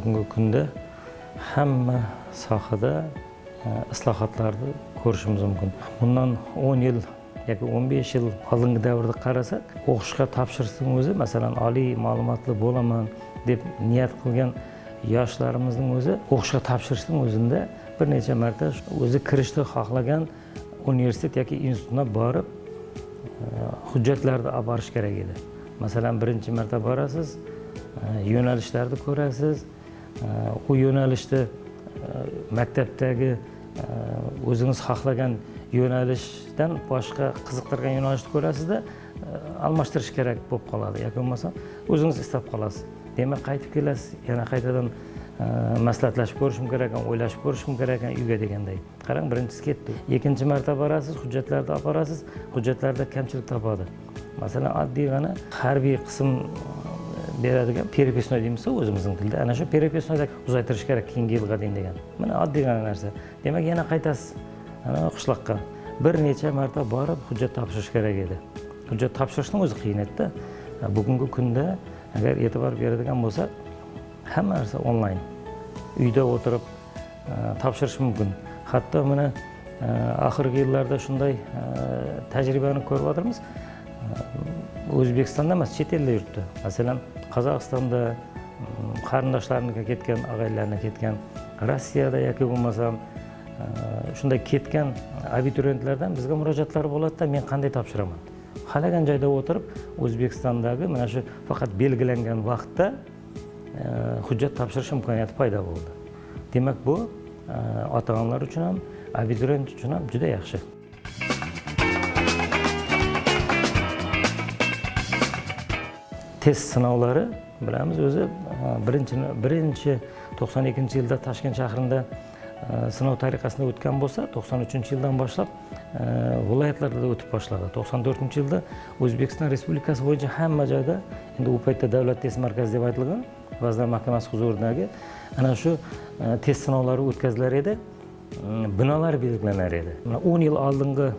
Bugungi kunda hamma sohada islohotlarni ko'rishimiz mumkin. Bundan 10 yil yoki 15 yil oldingi davrda qarasak, o'qishga topshirishning o'zi, masalan, oliy ma'lumotli bo'laman deb niyat qilgan yoshlarimizning o'zi o'qishga topshirishning o'zida bir necha marta o'zi kirishni xohlagan universitet yoki institutga borib hujjatlarni olib borish kerak edi. Masalan, birinchi marta borasiz, yo'nalishlarni ko'rasiz, u yo'nalishni maktabdagi o'zingiz xohlagan yo'nalishdan boshqa qiziqtirgan yo'nalishni ko'rasizda, almashtirish kerak bo'lib qoladi yoki bo'lmasa o'zingiz istab qolasiz. Demak, qaytib kelasiz, yana qaytadan maslahatlashib ko'rishim kerak ekan, o'ylashib ko'rishim kerak ekan uyga deganday. Qarang, birinchisi ketdi. Ikkinchi marta borasiz, hujjatlarni olib borasiz, hujjatlarda kamchilik topadi. Masalan, oddiy g'ana harbiy qism beradigan переписной deymiz o'zimizning tilda. Ana shu переписной da uzaytirish kerak keyingi yilga deyin degan. Mana oddiy g'ana narsa. Demak, yana qaytasiz ana qishloqqa. Bir necha marta borib hujjat topshirish kerak edi. Hujjat topshirishning o'zi qiyin edi. Bugungi kunda agar e'tibor beradigan bo'lsak, hamma narsa onlayn. Uyda o'tirib topshirish mumkin. Hatto mana oxirgi yillarda shunday tajribani ko'ryapmiz. O'zbekistonda emas, chet elda yuribdi. Masalan, Qozog'istonda qarindoshlarinikiga ketgan, og'aylarinikiga ketgan, Rossiyada yoki bo'lmasam shunday ketgan abituriyentlardan bizga murojaatlar bo'ladida, men qanday topshiraman? Xohlagan joyda o'tirib O'zbekistondagi mana shu faqat belgilangan vaqtda hujjat topshirish imkoniyati paydo bo'ldi. Demak, bu ota-onalar uchun ham, abituriyent uchun ham juda yaxshi. Test sinovlari bilamiz o'zi, birinchi 92-yilda Toshkent shahrida sinov tariqasida o'tgan bo'lsa, 93-yildan boshlab viloyatlarda da o'tib boshladi. 94-yilda O'zbekiston Respublikasi bo'yicha hamma joyda, endi u paytda Davlat test markazi deb aytilgan, Vazirlar Mahkamasi huzuridagi ana shu test sinovlari o'tkazilar edi, binolar belgilanar edi. Mana 10 yil oldingi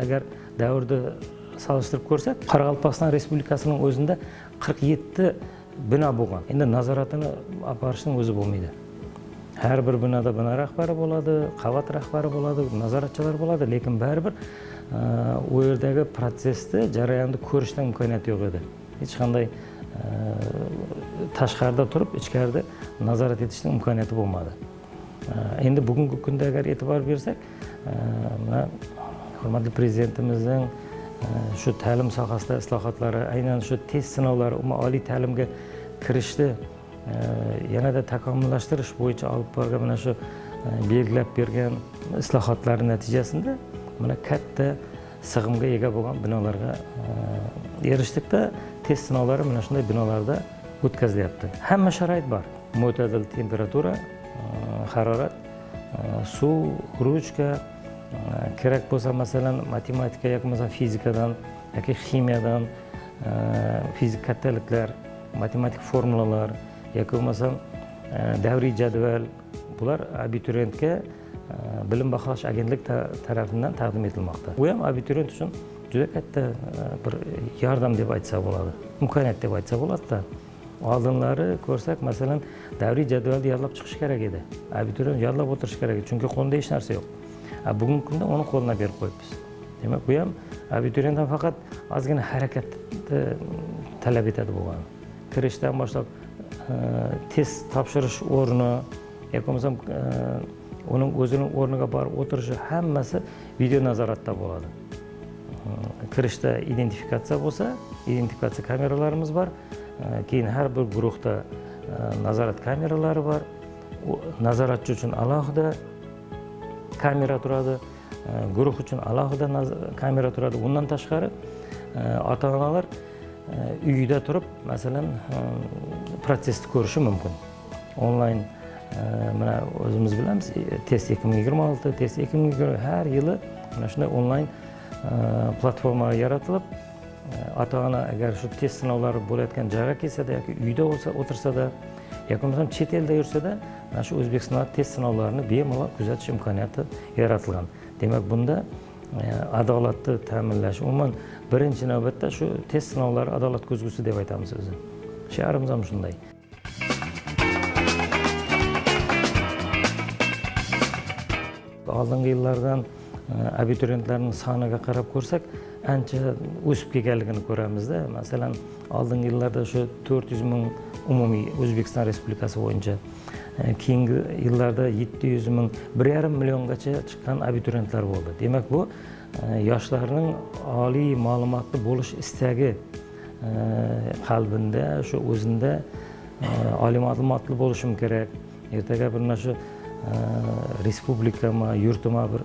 agar davrni solishtirib ko'rsak, Qoraqalpog'iston Respublikasining o'zida 47 bino bo'lgan. Endi nazoratini olib borishning o'zi bo'lmaydi. Har bir binoda bino rahbari bo'ladi, qavat rahbari bo'ladi, nazoratchilar bo'ladi, lekin baribir u yerdagi protsessni, jarayonni ko'rishdan imkoniyati yo'q edi. Hech qanday tashqarida turib, ichkarida nazorat etishning imkoniyati bo'lmadi. Endi bugungi kunda agar e'tibor bersak, mana hurmatli prezidentimizning shu ta'lim sohasida islohotlari, aynan shu test sinovlari, umuman oliy ta'limga kirishni yanada takomillashtirish bo'yicha olib borgan mana shu belgilab bergan islohotlari natijasida mana katta sig'imga ega bo'lgan binolarga erishdikda, test sinovlari mana shunday binolarda o'tkazilyapti. Hamma sharoit bor. Mo'tadil temperatura, harorat, suv, ruchka, kerak bo'lsa, masalan, matematika yoki bo'lmasa fizikadan yoki ximiyadan fizik kattaliklar, matematik formulalar yoki bo'lmasam davriy jadval, bular abituriyentga bilim baholash agentligi tarafidan taqdim etilmoqda. Bu ham abituriyent uchun juda katta bir yordam deb aytsa bo'ladi, imkoniyat deb aytsa bo'ladida. Oldinlari ko'rsak, masalan, davriy jadvalni yodlab chiqish kerak edi. Abituriyent yodlab o'tirish kerak edi, chunki qo'lida hech narsa yo'q. Bugungi kunda uni qo'lina berib qo'yibmiz. Demak, bu ham abituriyentdan faqat ozgina harakatni talab etadi bo'lgani. Kirishdan boshlab test topshirish o'rni yoki bo'lmasam uning o'zining o'rniga borib o'tirishi hammasi video nazoratda bo'ladi. Kirishda identifikatsiya bo'lsa, identifikatsiya kameralarimiz bor. Keyin har bir guruhda nazorat kameralari bor. Nazoratchi uchun alohida kamera turadi, guruh uchun alohida kamera turadi. Undan tashqari ota-onalar uyida turib, masalan, protsessni ko'rishi mumkin. Onlayn mana o'zimiz bilamiz, test 2026, test 2020, har yili mana shunday onlayn platforma yaratilib, ota-ona agar shu test sinovlari bo'layotgan joyga kelsada yoki uyda bo'lsa o'tirsada yoki bo'lmasam chet elda yursada, mana shu O'zbekistonda test sinovlarini bemalol kuzatish imkoniyati yaratilgan. Demak, bunda adolatni ta'minlash, umuman birinchi navbatda shu test sinovlari adolat ko'zgusi deb aytamiz o'zi. Shiorimiz ham shunday. Oldingi yillardan abituriyentlarning soniga qarab ko'rsak, ancha o'sib kelganligini ko'ramizda. Masalan, oldingi yillarda shu 400 ming umumiy O'zbekiston Respublikasi bo'yicha, keyingi yillarda 700 ming, 1,5 milliongacha chiqqan abituriyentlar bo'ldi. Demak, bu yoshlarning oliy ma'lumotli bo'lish istagi qalbinda, shu o'zida oliy ma'lumotli bo'lishim kerak, ertaga bir mana shu respublikama, yurtima bir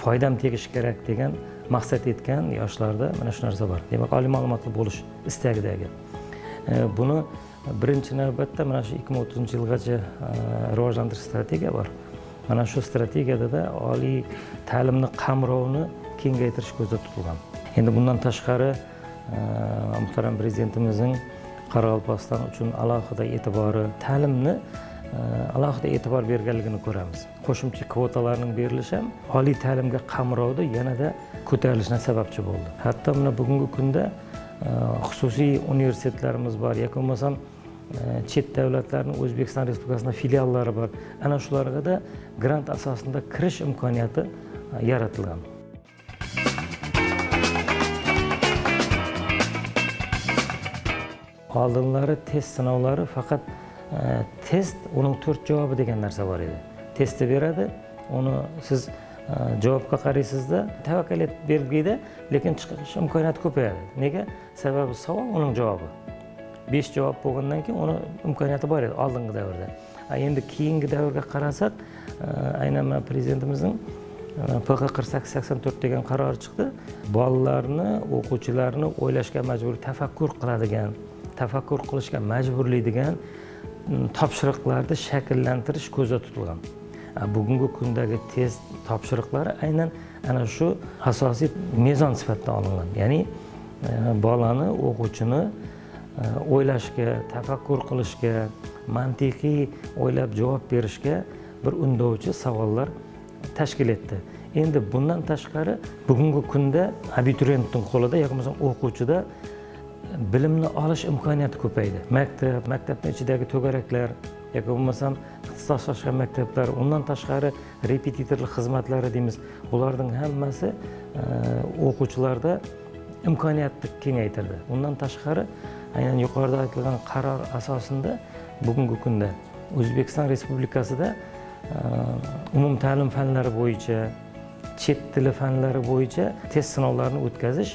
foydam tegishi kerak degan maqsad etgan yoshlarda mana shu narsa bor. Demak, oliy ma'lumotli bo'lish istagidagi. Buni birinchi navbatda mana shu 2030-yilgacha rivojlantirish strategiya bor. Mana shu strategiyada oliy ta'limni qamrovini kengaytirish ko'zda tutilgan. Endi bundan tashqari muhtaram prezidentimizning Qoraqalpog'iston uchun alohida e'tibori, ta'limni alohida e'tibor berganligini ko'ramiz. Qo'shimcha kvotalarning berilishi ham oliy ta'limga qamrovni yanada ko'tarilishiga sababchi bo'ldi. Hatto mana bugungi kunda xususiy universitetlarimiz bor, yoki bo'lmasam chet davlatlarning O'zbekiston Respublikasida filiallari bor. Ana shularga da grant asosida kirish imkoniyati yaratilgan. Oldinlari test sinovlari faqat test, uning 4 javobi degan narsa bor edi. Testni beradi, uni siz javobga qaraysizda, tavakkal etib belgiydi, lekin chiqish imkoniyati ko'payadi. Nega? Sababi savol, uning javobi. 5 javob bo'lgandan keyin uni imkoniyati bor edi oldingi davrda. Endi keyingi davrga qarasak, aynan mana prezidentimizning PQ 4884 degan qarori chiqdi. Bolalarni, o'quvchilarni o'ylashga majbur, tafakkur qiladigan, tafakkur qilishga majburlaydigan topshiriqlarni shakllantirish ko'zda tutilgan. Bugungi kundagi test topshiriqlari aynan ana shu asosiy mezon sifatida olingan. Ya'ni bolani, o'quvchini o'ylashga, tafakkur qilishga, mantiqiy o'ylab javob berishga bir undovchi savollar tashkil etdi. Endi bundan tashqari bugungi kunda abituriyentning qo'lida yoki bo'lmasam o'quvchida bilimni olish imkoniyati ko'paydi. Maktab, maktabning ichidagi to'garaklar yoki bo'lmasam ixtisoslashgan maktablar, undan tashqari repetitorlik xizmatlari deymiz. Bularning hammasi o'quvchilarda imkoniyatni kengaytirdi. Undan tashqari aynan yuqorida aytilgan qaror asosida bugungi kunda O'zbekiston Respublikasida umumta'lim fanlari bo'yicha, chet tili fanlari bo'yicha test sinovlarini o'tkazish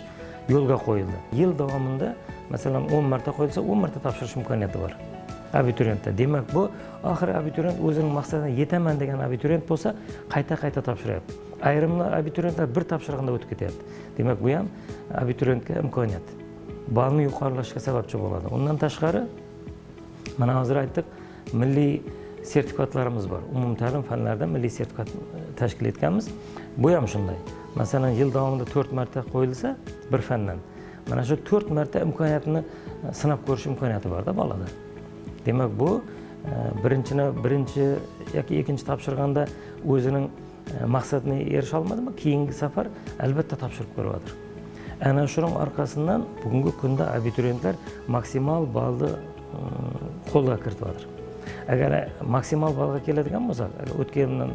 yo'lga qo'yildi. Yil davomida masalan 10 marta qo'yilsa, 10 marta topshirish imkoniyati bor abituriyentda. Demak, bu oxiri abituriyent o'zining maqsadiga yetaman degan abituriyent bo'lsa, qayta-qayta topshiryapti. Ayrimlar abituriyentlar bir topshirig'ida o'tib ketyapti. Demak, bu ham abituriyentga imkoniyat. Ballni yuqorilashiga sababchi bo'ladi. Undan tashqari mana hozir aytdik, milliy sertifikatlarimiz bor. Umumta'lim fanlaridan milliy sertifikat tashkil etganmiz. Bu ham shunday. Masalan, yil davomida 4 marta qo'yilsa bir fandan, mana shu 4 marta imkoniyatni sinab ko'rish imkoniyati borda bolada. Demak, bu birinchi yoki ikkinchi topshirganda o'zining maqsadini erisha olmadimi, keyingi safar albatta topshirib ko'radi. Ana shuning orqasidan bugungi kunda abituriyentlar maksimal ballni qo'lga kiritadi. Agar maksimal ballga keladigan bo'lsak, agar o'tgan yildan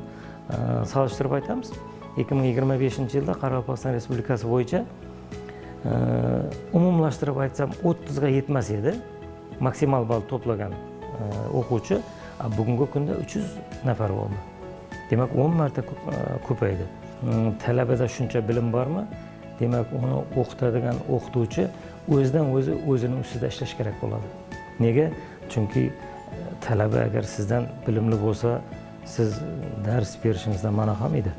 solishtirib aytamiz, 2025-yilda Qoraqalpog'iston Respublikasi bo'yicha umumlashtirib aytsam 30 ga yetmas edi maksimal ball to'plagan o'quvchi, bugungi kunda 300 nafar bo'ldi. Demak, 10 marta ko'paydi. Talabada shuncha bilim bormi? Demak, uni o'qitadigan o'qituvchi o'zidan o'zi o'zining ustida ishlash kerak bo'ladi. Nega? Chunki talaba agar sizdan bilimli bo'lsa, siz dars berishingizdan ma'no qolmaydi.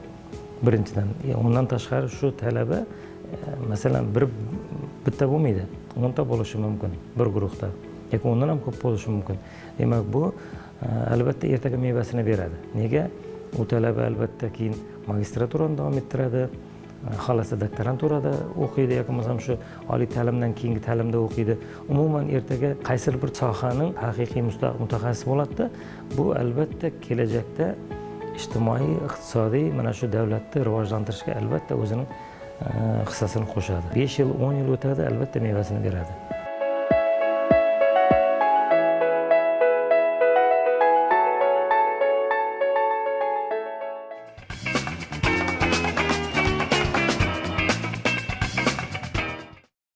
Birinchidan, undan tashqari shu talaba masalan bitta bo'lmaydi, 10 ta bo'lishi mumkin bir guruhda yoki undan ham ko'p bo'lishi mumkin. Demak, bu albatta ertaga mevasini beradi. Nega? U talaba albatta keyin magistraturani davom ettiradi, xohlasa doktoranturada o'qiydi yoki bo'lmasam shu oliy ta'limdan keyingi ta'limda o'qiydi. Umuman ertaga qaysidir bir sohaning haqiqiy mutaxassisi bo'ladi-da. Bu albatta kelajakda ijtimoiy, iqtisodiy mana shu davlatni rivojlantirishga albatta o'zining hissasini qo'shadi. 5 yil, 10 yil o'tadi, albatta mevasini beradi.